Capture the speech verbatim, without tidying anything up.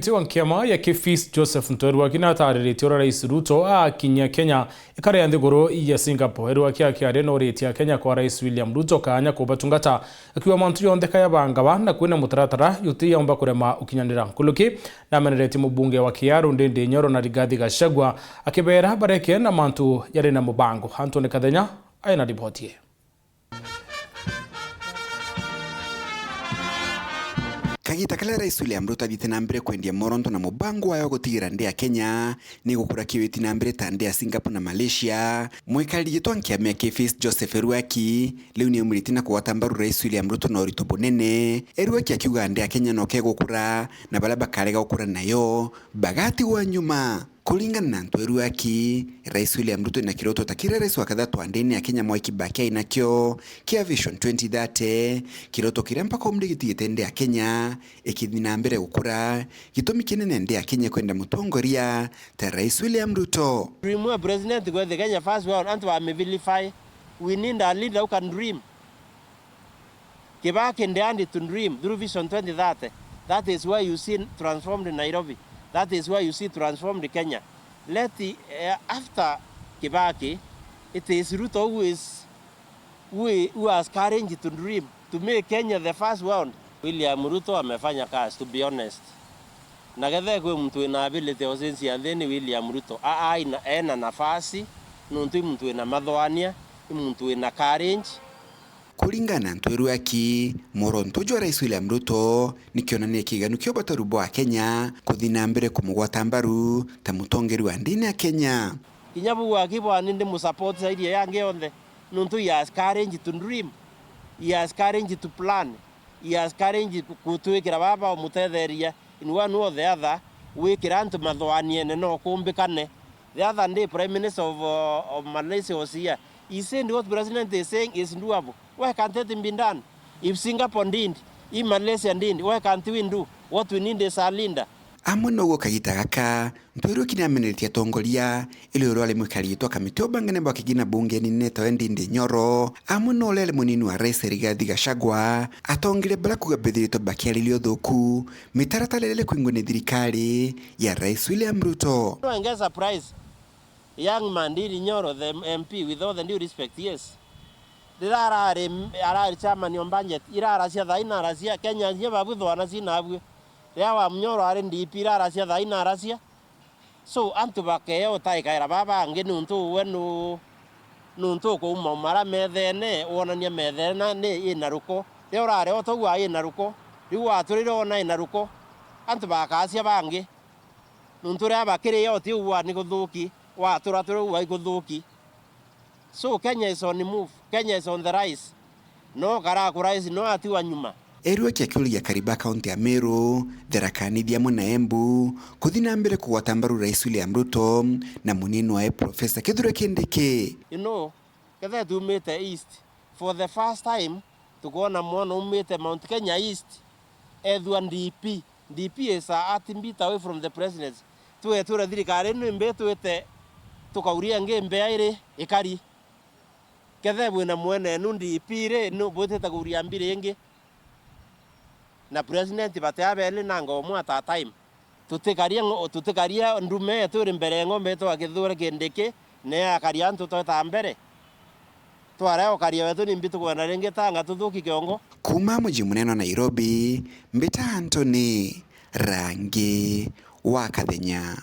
Mwenyekiti wa nkiama ya Kifis Joseph Ntweri Ruaki natariritie uria Rais Ruto akinyia Kenya ikare ya nthiguru ya Singapore. Ruaki akiaria noritie Akenya kwa Rais William Ruto kaanya kubatungata, akiuga mantu jonthe kaya bangaba na kwina mutaratara jutiyaumba kurema ukinyanira. Nkuluki nameneretie mubunge wa Kiaru Ndindi Nyoro na Rigathi Gachagua, akibera bareke na mantu jari na mubango. Anthony Kathenya aina riboti ii. Kagita karia Rais William Ruto athiite na mbere kwendia moronto na mubango wayo wa gutigira nthi ya Kenya ni gukura kiwiti na mbere ta nthi ya Singapore na Malaysia, mwikari gitwa nkiama ya Kifis Joseph Ruaki riu ni aumiritie na kugwata mbaru Rais William Ruto na urito bunene. Ruaki akiuga nthi ya Kenya no kegukura na baria bakarega gukura nayo bagatigwa nyuma. Kuringana na Ntweri Ruaki, Rais William Ruto ena kiroto ta kiria rais wa kathatu wa ndini ya Kenya Mwai Kibaki ainakio kia Vision twenty thirty, kiroto kiria mpaka umri gitigite nthi ya Kenya ikithi na mbere gukura, gitumi kinene nthi ya Kenya kwenda mutongoria ta Rais William Ruto. Dream ya president gwethi Kenya first world, antu ba vilify. We need a leader who can dream. Kibaki dared to dream through Vision twenty thirty. That is why you see transformed Nairobi. That is why you see transformed Kenya. Let the, eh, after Kibaki, it is Ruto who is, who, who has courage to dream, to make Kenya the first world. William Ruto amefanya kazi, to be honest. Na gethe kwi muntu wina ability ya ucenjia nthi ni William Ruto. A, a, ina, ena nafasi, nuntu i muntu wina mathwania, i muntu wina courage. Kuringana na Ntweri Ruaki, muronto jwa Rais William Ruto ni kionania kiganu kia ubataru bwa Kenya kuthi na mbere kumugwata mbaru ta mutongeri wa ndini ya Kenya. Kinya buu aki bwani ndi musupport side ya yangi yonthe, nuntu he has courage to dream, he has courage to plan, he has courage ku-, kutwikira baba umutetheria in one way or the other, wikira antu mathwaniene no kumbikane. The other day, Prime Minister of, uh, of Malaysia was here. He said what president is saying is doable. Why can't it be done? If Singapore did, if Malaysia did, why can't we do? What we need is a leader. Amwe noguo kagita gaka, Ntweri Ruaki ni ameneretie atongoria, iri uria wari mwikari gitwa kamiti ya ubangene bwa kigina bungeni netawe Ndindi Nyoro, amwe na uria ari munini wa rais Rigathi Gachagua, atongire bara kuga bethiritwe bakiariria uthuku, mitaratara iria iri kwingwa ni thirikari ya Rais William Ruto. No, I get surprise. Young man Ndindi Nyoro, the M P, with all the due respect, yes. Riria arari, arari chairman on budget, irara cia thaai na aracia, Kenya nye babwithwa na cina abwe. Riria wa Munyoro ari D P, irara cia thaai na aracia. So, antu bakea utaikaira baba bangi nuntu we nu-, nuntu ukuuma umara methene, wonania methene na ni ina ruko. Riria urari o tau wa ina ruko, riu waturire wona ina ruko, antu bakacia bangi. Nuntu riria bakiri o ti ugwa ni guthuki, watura turi ugwa i guthuki. So Kenya is on the move, Kenya is on the rise. No kara ku rise, no atigwa nyuma. Ruaki akiuragia akari ba kaunti ya Meru, Tharaka Nithi amwe na Embu kuthi na mbere kugwata mbaru Rais William Ruto na munini wae Professor Kithure Kindiki. You know, kethe tumite East, for the first time, tukwona mwana umite Mount Kenya East ethua D P. D P is a heartbeat away from the presidency. Twetura thirikari ino imbi twite tukauria ingi mbea iri ikari. Kethe bwina mwenenu D P ri, nu bwitite kuuria mbiri ingi. Na president bati abeli na ngomwe at a time. Tutikaria ngo-, tutikaria ndume yetu iri mbere ya ng'ombe yetu akithure Kindiki, naye akaria antu tweta mbere. Twarea ukaria wetu nimbi tukwenda ringi tanga tuthuki kiongo. Kuuma muji munene wa Nairobi, mbita Anthony Rangi wa Kathenya.